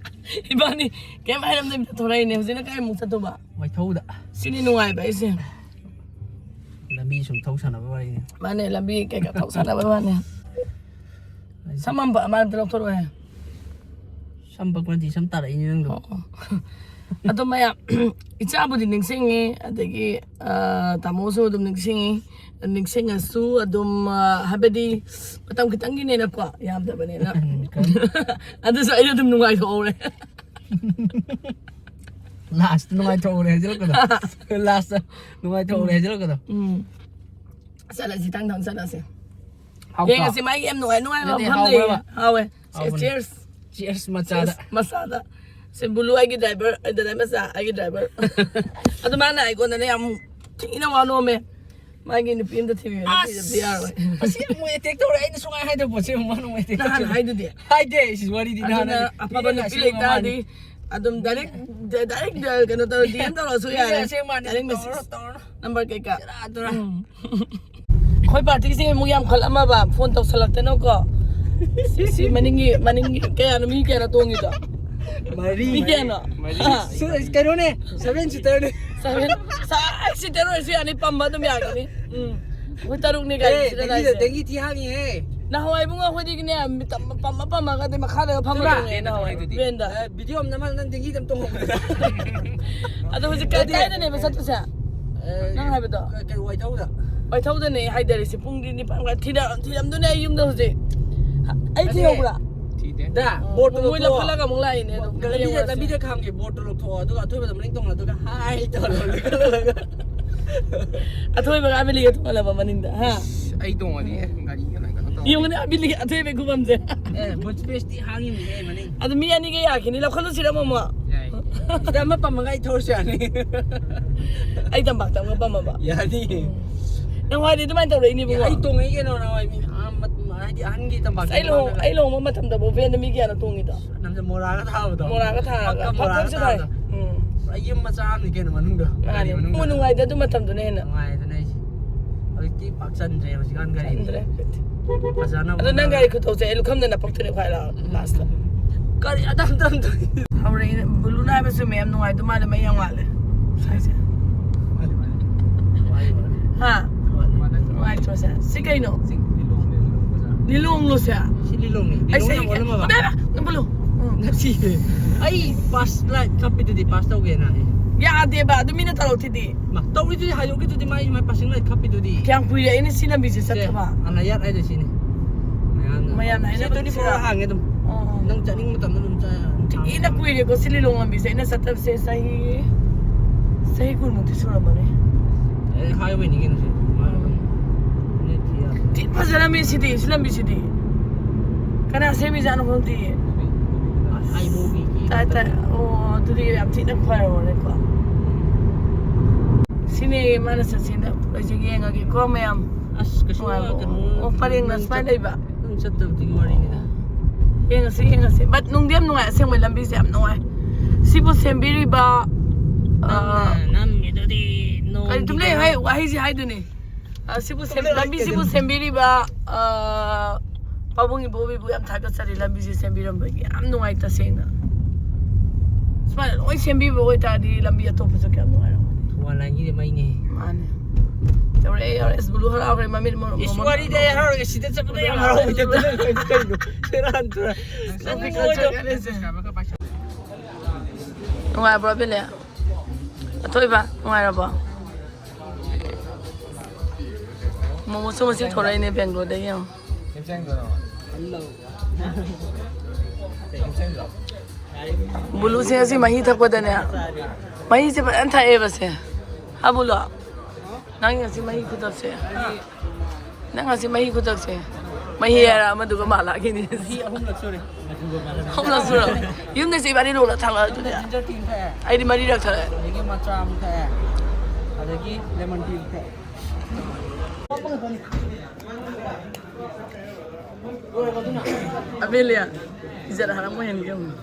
ꯏꯕꯥꯅꯤ ꯀꯩꯝ ꯍꯥꯏꯔꯝꯗꯕꯤꯗ ꯊꯣꯔꯛꯏꯅꯦ꯫ ꯍꯧꯖꯤꯛꯅ ꯀꯥꯏꯃꯨꯛ ꯆꯠꯇꯧꯕ? ꯋꯥꯏꯊꯧꯗ꯫ ꯁꯤꯅꯤ ꯅꯨꯡꯉꯥꯏꯕ ꯑꯩꯁꯦ꯫ ꯂꯝꯕꯤ ꯁꯨꯝ ꯊꯧ ꯁꯥꯟꯅꯕ ꯋꯥꯔꯤꯅꯤ꯫ ꯃꯥꯅꯦ, ꯂꯝꯕꯤ ꯀꯩꯀꯥ ꯊꯧ ꯁꯥꯟꯅꯕ ꯋꯥꯅꯦ꯫ ꯁꯝ ꯑꯝꯕ ꯑꯃ ꯑꯝꯇ ꯂꯧꯊꯣꯔꯛꯑꯣꯍꯦ꯫ ꯁꯝ ꯄꯛꯄ ꯅꯠꯇꯦ, ꯁꯝ ꯇꯥꯔꯛꯏꯅꯦ ꯅꯪꯗꯣ꯫ ꯑꯣ, ꯑꯣ꯫ ꯑꯗꯣ ꯃꯌꯥꯝ, ꯏꯆꯥꯕꯨꯗꯤ ꯅꯤꯡꯁꯤꯡꯉꯤ, ꯑꯗꯒꯤ, ꯑ, ꯇꯥꯃꯣꯁꯨ ꯑꯗꯨꯝ ꯅꯤꯡꯁꯤꯡꯉꯤ꯫ ꯅꯤꯡꯁꯤꯡꯉꯁꯨ ꯑꯗꯨꯝ, ꯑ, ꯍꯥꯏꯕꯗꯤ ꯃꯇꯝ ꯈꯤꯇꯪꯒꯤꯅꯦꯅꯀꯣ, ꯌꯥꯝꯗꯕꯅꯤꯅ꯫ ꯑꯗꯨꯁꯨ ꯑꯩ ꯑꯗꯨꯝ ꯅꯨꯡꯉꯥꯏꯊꯣꯛꯍꯧꯔꯦ꯫ ꯂꯥꯁꯇ ꯅꯨꯡꯉꯥꯏꯊꯣꯛꯍꯧꯔꯦ ꯍꯥꯏꯖꯤꯜꯂꯛꯀꯗꯣ꯫ ꯂꯥꯁꯇ ꯅꯨꯡꯉꯥꯏꯊꯣꯛꯍꯧꯔꯦ ꯍꯥꯏꯖꯤꯜꯂꯛꯀꯗꯣ꯫ ꯎꯝ꯫ ꯆꯠꯂꯁꯤ, ꯊꯪ ꯊꯪ ꯆꯠꯂꯁꯤ꯫ ꯍꯥꯎꯇ꯭ꯔꯣ? ꯌꯦꯡꯉꯁꯤ, ꯃꯥꯒꯤ ꯌꯥꯝ ꯅꯨꯡꯉꯥꯏ ꯅꯨꯡꯉꯥꯏꯕ ꯅꯠꯇꯦ, ꯃꯐꯝ ꯂꯩꯌꯦ꯫ ꯍꯥꯎꯕ꯭ꯔꯕ? ꯍꯥꯎꯋꯦ꯫ ꯁꯦ, ꯍꯥꯎꯕꯅꯦ꯫ Cheers꯫ Cheers ꯃꯆꯥꯗ꯫ Cheers ꯃꯆꯥꯗ꯫ ꯁꯦ, ꯕꯨꯂꯨ ꯑꯩꯒꯤ ꯗ꯭ꯔꯥꯏꯚꯔ, ꯑꯩ ꯗꯗꯥꯏ ꯃꯆꯥ, ꯑꯩꯒꯤ ꯗ꯭ꯔꯥꯏꯚꯔ꯫ ꯑꯗꯨ ꯃꯥꯅ ꯑꯩꯉꯣꯟꯗꯅꯦ ꯌꯥꯝ ꯊꯤꯅ ꯋꯥ ꯅꯣꯝꯃꯦ꯫ ꯃꯥꯒꯤ ꯅꯨꯄꯤ ꯑꯝꯇ ꯊꯤꯕꯤꯌꯨ, ꯅꯨꯄꯤ ꯑꯝꯇ ꯌꯥꯔꯣꯏ꯫ ꯑꯁ! ꯑꯁꯤ ꯑꯃꯨꯛ attack ꯇꯧꯔꯦ, ꯑꯩꯅ ꯁꯨꯡꯍꯥꯏ ꯍꯥꯏꯗꯕ ꯄꯣꯠꯁꯦ ꯑꯃꯨꯛ ꯃꯥꯅ ꯑꯃꯨꯛ attack ꯅꯍꯥꯟ ꯇꯧꯔꯦ꯫ ꯍꯥꯏꯗꯨꯗꯤ꯫ ꯍꯥꯏꯗꯦ, ꯁꯤ ꯋꯥꯔꯤꯗꯤ ꯅꯍꯥꯟ ꯑꯗꯨꯅ ꯍꯥꯏꯗꯤ ꯑꯐꯕ ꯃꯤꯅ ꯅꯨꯄꯤ ꯑꯁꯦꯡꯕ ꯂꯩꯇꯥꯔꯗꯤ ꯃꯥꯜꯂꯦ꯫ ꯑꯗꯨꯝ direct, direct, ꯀꯩꯅꯣ ꯇꯧꯔ DM ꯇꯧꯔꯁꯨ ꯃꯤꯅ ꯌꯥꯔꯦ꯫ ꯑꯁꯦꯡꯕ ꯃꯥꯜꯂꯦ, Direct message꯫ ꯇꯧꯔꯅꯨ, ꯇꯧꯔꯅꯨ꯫ Number ꯀꯩꯀꯥ꯫ ꯁꯦꯔꯥꯟ ꯇꯨꯔꯥꯟ꯫ ꯎꯝ꯫ ꯑꯩꯈꯣꯏ party ꯁꯦ ꯑꯃꯨꯛ ꯌꯥꯝꯈꯠꯂꯝꯃꯕ, phone ꯇꯧꯁꯜꯂꯛꯇꯅꯀꯣ꯫ ꯁꯤ, ꯁꯤ ꯃꯅꯤꯡꯒꯤ, ꯃꯅꯤꯡꯒꯤ ꯀꯌꯥꯅꯣ, ꯃꯤ ꯀꯌꯥꯅꯣ ꯇꯣꯡꯉꯤꯗꯣ? ꯃꯔꯤ꯫ ꯃꯤ ꯀꯌꯥꯅꯣ? ꯃꯔꯤ꯫ ꯁꯨ-, ꯀꯩꯅꯣꯅꯦ, seven seater ꯅꯦ꯫ Seven, five seater ꯑꯣꯏꯔꯁꯨ ꯌꯥꯅꯤ, ꯄꯝꯕ ꯑꯗꯨꯝ ꯌꯥꯒꯅꯤ꯫ ꯎꯝ꯫ ꯑꯩꯈꯣꯏ ꯇꯔꯨꯛꯅꯦ ꯒꯥꯔꯤ ꯁꯤꯗ ꯂꯥꯛꯏꯁꯦ꯫ ꯗꯦꯡꯒꯤ ꯊꯤ ꯍꯥꯡꯉꯤꯍꯦ꯫ ꯅꯍꯥꯟꯋꯥꯏ ꯏꯕꯨꯡꯉꯣ ꯑꯩꯈꯣꯏꯗꯤꯅꯦ ꯄꯝꯃ ꯄꯝꯃꯒ ꯑꯗꯩ ꯃꯈꯥꯗꯒ ꯐꯝꯃ ꯆꯠꯂꯣ꯫ ꯇꯣꯡꯉꯦ ꯅꯍꯥꯟꯋꯥꯏ ꯚꯦꯟꯗ꯫ ꯚꯤꯗꯤꯑꯣ ꯑꯃ ꯅꯝꯃ ꯅꯪ ꯗꯦꯡꯒꯤ ꯑꯗꯨꯝ ꯇꯣꯡꯍꯧꯕꯗ꯫ ꯑꯗꯣ ꯍꯧꯖꯤꯛ ꯀꯥꯏ ꯀꯥꯏꯗꯅꯦꯕ ꯆꯠꯇꯣꯏꯁꯦ? ꯅꯪ ꯍꯥꯏꯕꯗꯣ? ꯀꯩ ꯋꯥꯏꯊꯧꯗ꯫ ꯋꯥꯏꯊꯧꯗꯅꯦ ꯍꯥꯏꯗꯔꯤꯁꯦ ꯄꯨꯡꯗꯤ ꯅꯤꯄꯥꯟ ꯃꯈꯥꯏ ꯊꯤꯔꯝꯗꯣꯏꯅꯦ ꯑꯩ ꯌꯨꯝꯗ ꯍꯧꯖꯤꯛ꯫ ꯑꯩ ꯊꯤꯍꯧꯕ꯭ꯔꯥ? ꯊꯤꯗꯦ꯫ ꯗꯥ, ꯕꯣꯠꯇꯣ ꯃꯣꯏ ꯂꯧꯊꯣꯛꯑꯣ꯫ ꯂꯧꯈꯠꯂꯒ ꯑꯃꯨꯛ ꯂꯥꯛꯏꯅꯦ ꯑꯗꯨꯝ꯫ ꯂꯝꯕꯤꯗ ꯈꯥꯝꯒꯦ ꯕꯣꯠꯇꯣ ꯂꯧꯊꯣꯛꯑꯣ ꯑꯗꯨꯒ ꯑꯊꯣꯏꯕꯗ ꯃꯅꯤꯡ ꯇꯣꯡꯅ ꯑꯗꯨꯒ ꯍꯥꯏ ꯇꯧꯔꯣ꯫ ꯑꯊꯣꯏꯕꯒ ꯑꯕꯤꯂꯤꯒ ꯊꯣꯛꯍꯜꯂꯕ ꯃꯅꯤꯡꯗ ꯍꯥ? ꯑꯩ ꯇꯣꯡꯉꯗꯤ ꯑꯦ ꯒꯥꯔꯤ ꯀꯩꯅꯣ ꯀꯩꯅꯣ ꯇꯧꯔꯦ꯫ ꯌꯦꯡꯉꯨꯅꯦ ꯑꯕꯤꯂꯤꯒ ꯑꯊꯣꯏꯕꯒꯤ ꯈꯨꯕꯝꯁꯦ꯫ ꯑꯦ ꯕꯨꯠ ꯁ꯭ꯄꯦꯁꯇꯤ ꯍꯥꯡꯉꯤꯅꯦ ꯃꯅꯤꯡ꯫ ꯑꯗꯨ ꯃꯤ ꯑꯅꯤꯒ ꯌꯥꯈꯤꯅꯤ ꯂꯧꯈꯠꯂꯨꯁꯤꯔ ꯑꯃꯃ? ꯌꯥꯏ꯫ ꯁꯤꯗ ꯑꯃ ꯄꯝꯃꯒ ꯑꯩ ꯊꯧꯔꯁꯨ ꯌꯥꯅꯤ꯫ ꯑꯩ ꯇꯝꯄꯥꯛꯇ ꯑꯃꯒ ꯄꯝꯃꯕ? ꯌꯥꯅꯤ꯫ ꯅꯪ ꯋꯥꯗꯤ ꯑꯗꯨꯃꯥꯏꯅ ꯇꯧꯔꯛꯏꯅꯦꯕꯀꯣ꯫ ꯑꯩ ꯇꯣꯡꯉꯛꯏ ꯀꯩꯅꯣ ꯅꯍꯥꯟꯋꯥꯏ ꯃꯤ ꯑꯥ ꯃꯠ- ꯍꯥꯏꯗꯤ ꯑꯍꯟꯒꯤ ꯇꯝꯄꯥꯛꯇ ꯑꯩ ꯂꯨꯍꯣꯡ ꯇꯣꯡꯉꯒ꯫ ꯑꯩ ꯂꯨꯍꯣꯡꯕ ꯃꯇꯝꯗꯕꯨ ꯚꯦꯟꯗ ꯃꯤ ꯀꯌꯥꯅꯣ ꯇꯣꯡꯉꯤꯗꯣ? ꯅꯪꯁꯦ ꯃꯣꯔꯥꯒ ꯊꯥꯕꯗꯣ꯫ ꯃꯣꯔꯥꯒ ꯊꯥꯔꯒ ꯄꯛꯀ ꯃꯣꯔꯥꯒ ꯐꯛꯐꯛꯁꯨ ꯊꯥꯏ꯫ ꯊꯥꯕꯗꯣ꯫ ꯎꯝ꯫ ꯄꯨꯔꯥ ꯌꯨꯝ ꯃꯆꯥ ꯑꯃꯅꯤ ꯀꯩꯅꯣ ꯃꯅꯨꯡꯗ꯫ ꯃꯥꯅꯦ꯫ ꯒꯥꯔꯤ ꯃꯅꯨꯡꯗ꯫ ꯏꯃꯨꯡ ꯅꯨꯡꯉꯥꯏꯗ ꯑꯗꯨ ꯃꯇꯝꯗꯨꯅ ꯍꯦꯟꯅ꯫ ꯅꯨꯡꯉꯥꯏ ꯑꯗꯨꯅ ꯑꯩꯁꯦ꯫ ꯍꯧꯖꯤꯛꯇꯤ ꯄꯥꯛ ꯆꯟꯗ꯭ꯔꯦ ꯍꯧꯖꯤꯛꯀꯥꯟ ꯒꯥꯔꯤ꯫ ꯆꯟꯗ꯭ꯔꯦ꯫ ꯐꯖꯅ ꯑꯗꯣ ꯅꯪ ꯎꯅꯔꯦ꯫ ꯒꯥꯔꯤ ꯈꯨꯊꯧꯁꯦ ꯑꯩ ꯂꯨꯈꯝꯗ ꯅꯄꯛꯇꯣꯏꯅꯦ ꯈ꯭ꯋꯥꯏ ꯂꯥꯁꯇ꯫ ꯀꯔꯤ ꯑꯗꯝ ꯗꯝ ꯇꯧꯏ꯫ ꯍꯧꯔꯛꯏꯅꯦ ꯕꯨꯂꯨꯅ ꯍꯥꯏꯕꯁꯨ ꯃꯌꯥꯝ ꯅꯨꯡꯉꯥꯏꯗꯧ ꯃꯥꯜꯂꯦ ꯃꯩ ꯌꯥꯝ ꯉꯥꯜꯂꯦ꯫ ꯁ꯭ꯋꯥꯏꯁꯦ꯫ ꯍꯥ? ꯅꯨꯡꯉꯥꯏꯇ꯭ꯔꯣ ꯁꯦ? ꯁꯤ ꯀꯩꯅꯣ? ꯂꯤꯂꯣꯡꯂꯣ ꯁꯦ? ꯁꯤ ꯂꯤꯂꯣꯡꯅꯤ꯫ ꯑꯩꯁꯦ ꯂꯤꯂꯣꯡꯅ ꯑꯣꯜꯂꯝꯃꯕ? ꯕꯨꯂꯨ꯫ ꯎꯝ꯫ ꯅꯠꯇꯤꯌꯦ꯫ ꯑꯩ ꯄꯥꯁ ꯂꯥꯏꯠ ꯀꯥꯞꯄꯤꯗꯨꯗꯤ ꯄꯥꯁ ꯇꯧꯒꯦꯅ ꯑꯩ꯫ ꯌꯥꯗꯦꯕ ꯑꯗꯨ ꯃꯤꯅ ꯇꯧꯔꯛꯇꯤꯗꯤ꯫ ꯃꯥ, ꯇꯧꯔꯤꯗꯨꯗꯤ ꯍꯥꯏꯗꯣꯛꯈꯤꯗꯨꯗꯤ ꯃꯥꯏ ꯃꯥꯏ ꯄꯥꯁꯤꯡ ꯂꯥꯏꯠ ꯀꯥꯞꯄꯤꯗꯨꯗꯤ꯫ ꯀꯌꯥꯝ ꯀꯨꯏꯔꯦ ꯑꯩꯅ ꯁꯤ ꯂꯝꯕꯤꯁꯦ ꯁꯦ, ꯆꯠꯇꯕ? ꯑꯅꯥꯌꯥꯠ ꯍꯥꯏꯗꯣ ꯁꯤꯅꯤ꯫ ꯃꯌꯥꯝꯅ꯫ ꯃꯌꯥꯝꯅ ꯁꯤ ꯍꯥꯏꯅꯕꯗꯤ twenty four ꯁꯤꯔ? Hour ꯍꯥꯡꯉꯦ ꯑꯗꯨꯝ꯫ ꯑꯣ꯫ ꯅꯪ ꯆꯠꯅꯤꯡꯕ ꯃꯇꯝꯗ ꯑꯗꯨꯝ ꯆꯠ-, ꯊꯤꯅ ꯀꯨꯏꯔꯦꯀꯣ ꯁꯤ ꯂꯤꯂꯣꯡ ꯂꯝꯕꯤꯁꯦ ꯑꯩꯅ ꯆꯠꯇꯕꯁꯦ ꯆꯍꯤ, ꯆꯍꯤ ꯀꯨꯟꯃꯨꯛꯇꯤ ꯁꯨꯔꯝꯃꯅꯤ꯫ ꯑꯦ, highwayꯅꯤ ꯀꯩꯅꯣ ꯁꯤ꯫ ꯎꯝ꯫ ꯅꯦꯠ ꯊꯤ ꯌꯥꯗꯦ꯫ ꯊꯤ ꯐꯖꯔꯝꯃꯤ ꯁꯤꯗꯤ, ꯁꯤ ꯂꯝꯕꯤꯁꯤꯗꯤ꯫ ꯀꯅꯥ ꯁꯦꯝꯃꯤꯖꯥꯠꯅꯣ ꯈꯪꯗꯤꯌꯦ꯫ ꯑꯥꯏ ꯃꯨꯚꯤꯒꯤ ꯇꯥꯏ, ꯇꯥꯏ꯫ ꯑꯣ, ꯑꯗꯨꯗꯤ ꯌꯥꯝ ꯊꯤꯅ ꯐꯔꯕꯅꯦꯀꯣ꯫ ꯁꯤꯅꯦ ꯃꯥꯅ ꯆꯠꯁꯦꯅ ꯑꯩꯁꯦ ꯌꯦꯡꯉꯒꯦꯀꯣ ꯃꯌꯥꯝ꯫ ꯑꯁ, ꯀꯩꯁꯨ ꯅꯨꯡꯉꯥꯏꯕ꯭ꯔꯣ? ꯀꯩꯅꯣ ꯑꯣ, ꯄꯔꯦꯡꯅ ꯅꯪ ꯁꯨꯃꯥꯏꯅ ꯆꯠ-, ꯂꯩꯕ? ꯅꯪ ꯆꯠꯇꯕꯗꯨꯒꯤ ꯋꯥꯔꯤꯅꯤꯗ꯫ ꯌꯦꯡꯉꯁꯤ, ꯌꯦꯡꯉꯁꯤ꯫ But ꯅꯨꯡꯗꯤ ꯌꯥꯝ ꯅꯨꯡꯉꯥꯏ, ꯑꯁꯦꯡꯕ ꯂꯝꯕꯤꯁꯦ ꯌꯥꯝ ꯅꯨꯡꯉꯥꯏ꯫ ꯁꯤꯕꯨ ꯁꯦꯝꯕꯤꯔꯤꯕ, ꯑ, ꯅꯪꯅ ꯅꯝꯃꯤꯗꯨꯗꯤ ꯀꯔꯤ ꯅꯣꯡꯒꯤ ꯇꯨꯝꯂꯩ ꯀꯩꯅꯣ ꯍꯥꯏ-, ꯋꯥꯍꯩꯁꯦ ꯍꯥꯏꯗꯨꯅꯤ꯫ ꯑ, ꯁꯤꯕꯨ ꯁꯦꯝ-, ꯂꯝꯕꯤꯁꯤꯕꯨ ꯁꯦꯝꯕꯤꯔꯤꯕ, ꯑ, ꯄꯥꯕꯨꯡ ꯏꯕꯣꯕꯤꯕꯨ ꯌꯥꯝ ꯊꯥꯒꯠꯆꯔꯤ, ꯂꯝꯕꯤꯁꯦ ꯁꯦꯝꯕꯤꯔꯝꯕꯒꯤ꯫ ꯌꯥꯝ ꯅꯨꯡꯉꯥꯏ ꯇꯁꯦꯡꯅ꯫ ꯁꯨꯃꯥꯏꯅ ꯂꯣꯏ ꯁꯦꯝꯕꯤꯕ ꯑꯣꯏꯇꯥꯔꯗꯤ ꯂꯝꯕꯤ ꯑꯇꯣꯞꯄꯁꯨ ꯀꯌꯥꯝ ꯅꯨꯡꯉꯥꯏꯔꯝꯒꯅꯤ꯫ ꯋꯥꯟ ꯂꯥꯏꯟꯒꯤꯗꯤ ꯃꯩꯅꯦ꯫ ꯃꯥꯅꯦ꯫ ꯌꯧꯔꯛꯑꯦ, ꯌꯧꯔꯛꯑꯦ꯫ ꯑꯁ, ꯕꯨꯂꯨ ꯍꯔꯥꯎꯈ꯭ꯔꯦ, ꯃꯃꯤꯠ ꯃꯔꯣ-, ꯏꯁ, ꯃꯃꯣꯟ ꯋꯥꯔꯤꯗꯤ ꯑꯩ ꯍꯔꯥꯎꯔꯒ ꯁꯤꯗ ꯆꯠꯄꯗ ꯌꯥꯝ ꯍꯔꯥꯎꯕ ꯆꯠꯄꯗ ꯀꯩꯅꯣ? ꯁꯦꯔꯥꯟ ꯇꯨꯔꯥꯟ꯫ ꯅꯪ ꯅꯣꯛꯅꯤꯡꯕ ꯀꯜꯆꯔ ꯑꯣꯏꯗ꯭ꯔꯣ? ꯀꯥꯏꯗ ꯆꯠꯁꯦ? ꯅꯨꯡꯉꯥꯏꯕ꯭ꯔꯣ, ꯕꯤꯂꯦ? ꯑꯊꯣꯏꯕ, ꯅꯨꯡꯉꯥꯏꯔꯕꯣ? ꯃꯣꯃꯣꯁꯨ ꯉꯁꯤ ꯊꯣꯔꯛꯏꯅꯦ ꯕꯦꯡꯒ꯭ꯂꯣꯔꯗꯒꯤ ꯌꯦꯡꯉꯣ꯫ ꯕꯨꯂꯨꯁꯦ ꯉꯁꯤ ꯃꯍꯤ ꯊꯛꯄꯗꯅꯦ, ꯃꯍꯤꯁꯦ ꯐꯖꯅ ꯊꯛꯑꯦꯕ ꯁꯦ꯫ ꯍꯥ ꯕꯨꯂꯨ? ꯅꯪ ꯉꯁꯤ ꯃꯍꯤ ꯈꯨꯊꯛꯁꯦ꯫ ꯅꯪ ꯉꯁꯤ ꯃꯍꯤ ꯈꯨꯊꯛꯁꯦ꯫ ꯃꯍꯤ ꯍꯥꯏꯔ ꯑꯃꯗꯨꯒ ꯃꯥꯜꯂꯛꯈꯤꯅꯤ꯫ ꯃꯍꯤ ꯑꯍꯨꯝꯂꯛ ꯁꯨꯔꯦ꯫ ꯑꯍꯨꯝꯂꯛ ꯁꯨꯔꯕ? ꯌꯨꯝꯗ ꯆꯦ ꯏꯕꯥꯅꯤ ꯅꯣꯡꯃ ꯊꯛꯂꯛꯑꯗꯨꯗꯤ꯫ ꯖꯤꯟꯖꯔ ꯇꯤ ꯑꯃ ꯊꯛꯑꯦ꯫ ꯑꯩꯗꯤ ꯃꯔꯤꯔꯛ ꯊꯛꯑꯦ꯫ ꯑꯗꯒꯤ ꯃꯆꯥ ꯑꯃ ꯊꯛꯑꯦ꯫ ꯑꯗꯒꯤ ꯂꯦꯃꯟ ꯇꯤ ꯑꯃ ꯊꯛꯑꯦ꯫ ꯑꯃꯦꯂꯤꯌꯥ, ꯏꯖꯠ ꯍꯔꯥꯝ ꯑꯣꯏꯍꯟꯒꯦ ꯑꯃꯨꯛ꯫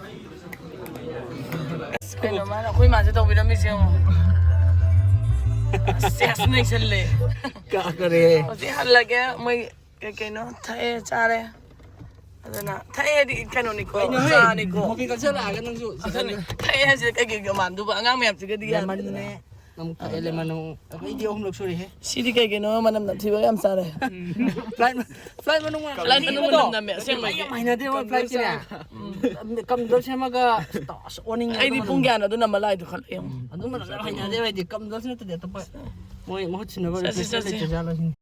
ꯑꯁ, ꯀꯩꯅꯣ ꯃꯥꯅ ꯑꯩꯈꯣꯏ ꯃꯥꯁꯦ ꯇꯧꯕꯤꯔꯝꯃꯤꯁꯦ ꯌꯦꯡꯉꯣ꯫ ꯑꯁ, ꯁꯦꯁ ꯅꯩꯁꯜꯂꯦ꯫ ꯀꯥꯈꯔꯦ꯫ ꯍꯧꯖꯤꯛ ꯍꯜꯂꯒꯦ, ꯃꯣꯏ ꯀꯩ ꯀꯩꯅꯣ ꯊꯛꯑꯦ, ꯆꯥꯔꯦ꯫ ꯑꯗꯨꯅ ꯊꯛꯑꯦꯗꯤ ꯀꯩꯅꯣꯅꯤꯀꯣ, ꯀꯩꯅꯣꯍꯦ? ꯆꯥꯅꯤꯀꯣ꯫ ꯃꯣꯀꯤ ꯀꯛꯁꯜꯂꯛꯑꯒ ꯅꯪꯁꯨ ꯁꯤꯗꯅꯦ꯫ ꯊꯛꯑꯦ ꯍꯥꯏꯁꯦ ꯀꯩ ꯀꯩ ꯃꯥꯟꯗꯨꯕ? ꯑꯉꯥꯡ ꯃꯌꯥꯝꯁꯤꯒꯗꯤ ꯌꯥꯗꯦꯗꯅ꯫ ꯂꯦꯃꯟꯅꯦ꯫ ꯑꯃꯨꯛ ꯊꯛꯑꯦ, ꯂꯦꯃꯟ ꯑꯃꯨꯛ꯫ ꯑꯩꯈꯣꯏꯗꯤ ꯑꯍꯨꯝꯂꯛ ꯁꯨꯔꯦꯍꯦ꯫ ꯁꯤꯗꯤ ꯀꯩ ꯀꯩꯅꯣ ꯃꯅꯝ ꯅꯝꯊꯤꯕ ꯌꯥꯝ ꯆꯥꯔꯦ꯫ ꯎꯝ꯫ ꯐ꯭ꯂꯥꯏꯠ ꯃ-, ꯐ꯭ꯂꯥꯏꯠ ꯃꯅꯨꯡ ꯐ꯭ꯂꯥꯏꯠ ꯃꯅꯨꯡ ꯃꯅꯝ ꯅꯝꯃꯦ, ꯑꯁꯦꯡꯕꯒꯤ꯫ ꯌꯥꯝ ꯍꯩꯅꯗꯦꯕ ꯐ꯭ꯂꯥꯏꯠꯀꯤꯅꯦ꯫ ꯎꯝ꯫ ꯀꯝꯗꯜ ꯁꯦꯝꯃꯒ ꯑꯁ ꯑꯣꯅꯤꯡꯉꯦ ꯑꯩꯗꯤ ꯑꯗꯨ ꯄꯨꯡ ꯃꯅꯝꯗꯣ꯫ ꯀꯌꯥꯅꯣ ꯑꯗꯨ ꯅꯝꯕ ꯂꯥꯛꯏꯗꯣ ꯈꯜꯂꯦ ꯌꯦꯡꯉꯣ꯫ ꯑꯗꯨ ꯃꯅꯝꯗꯣ ꯌꯥꯝ ꯍꯩꯅꯗꯦꯕ ꯑꯩꯗꯤ꯫ ꯀꯝꯗꯜꯁꯨ ꯅꯠꯇꯗꯤ ꯑꯇꯣꯞꯄ ꯃꯣꯏ ꯃꯍꯨꯠ ꯁꯤꯟꯅꯕ ꯆꯠꯁꯤ, replacement ꯆꯠꯁꯤ꯫ ꯂꯩꯇ꯭ꯔꯖꯥꯠꯂ ꯁꯤꯅꯤ꯫